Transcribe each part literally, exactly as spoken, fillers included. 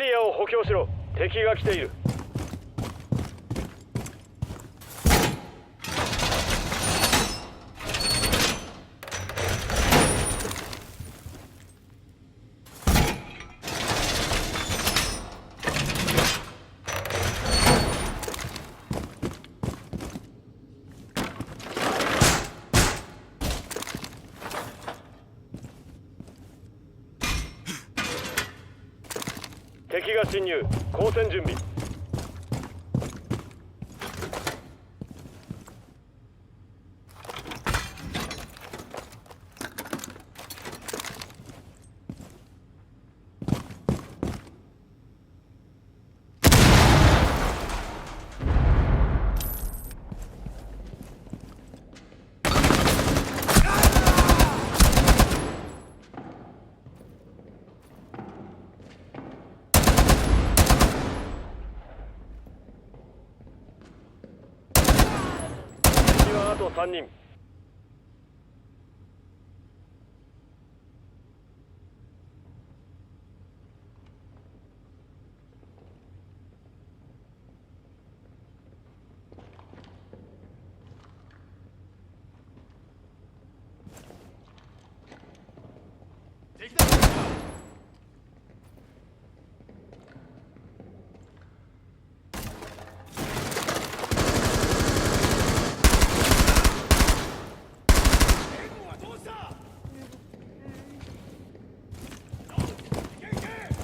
リアを補強しろ。敵が来ている。敵が侵入。交戦準備。敵はあとさんにん。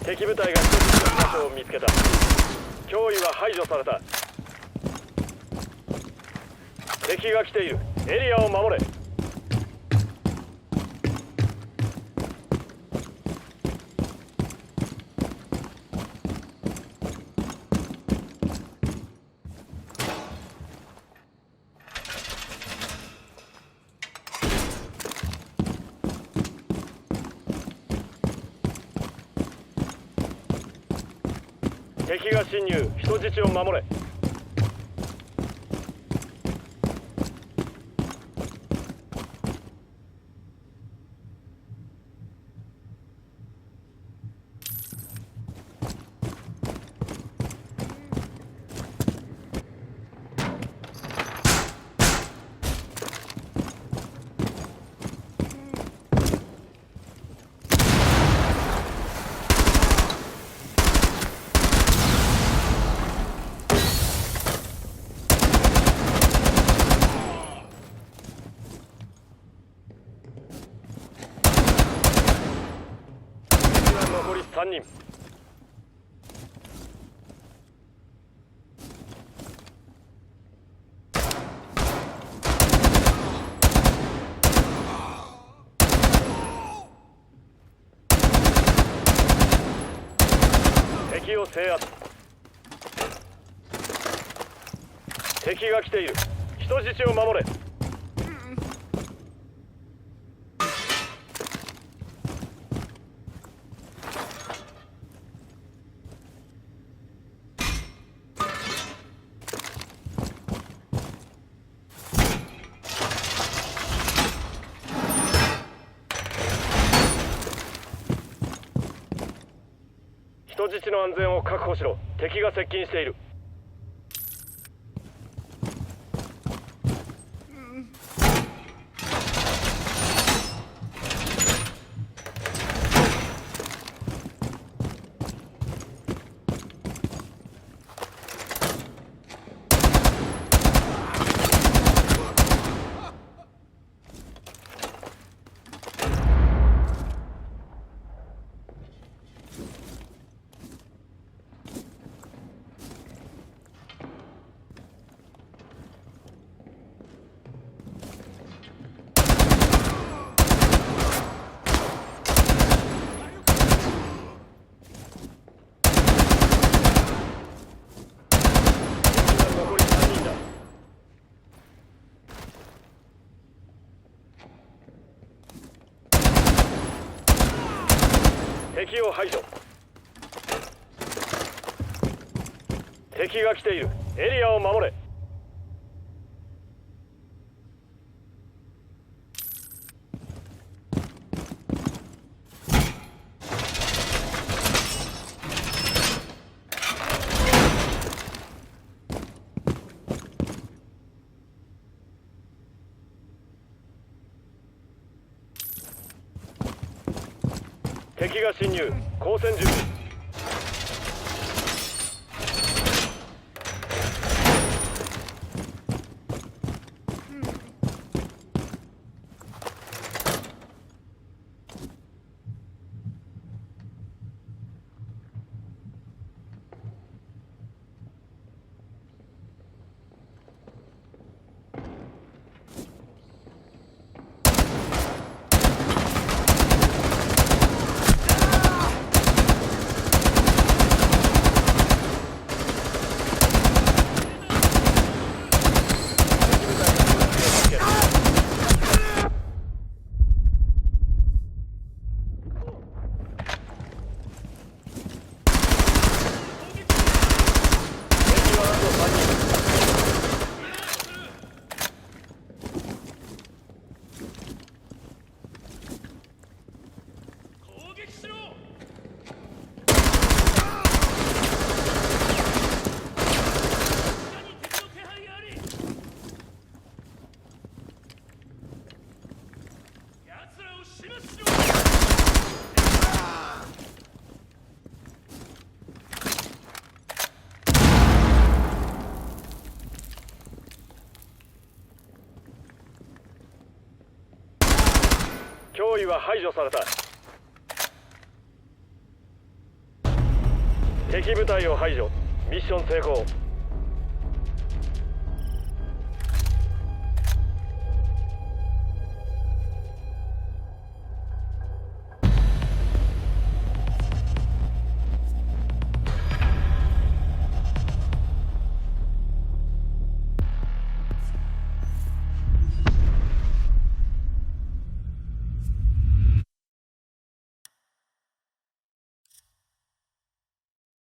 敵部隊が人質の場所を見つけた。脅威は排除された。敵が来ている。エリアを守れ。敵が侵入。人質を守れ。残りさんにん。敵を制圧。敵が来ている。人質を守れ。人質の安全を確保しろ。敵が接近している。残りさんにんだ。敵を排除。敵が来ている。エリアを守れ。敵が侵入。交戦準備。 脅威は排除された。敵部隊を排除。ミッション成功。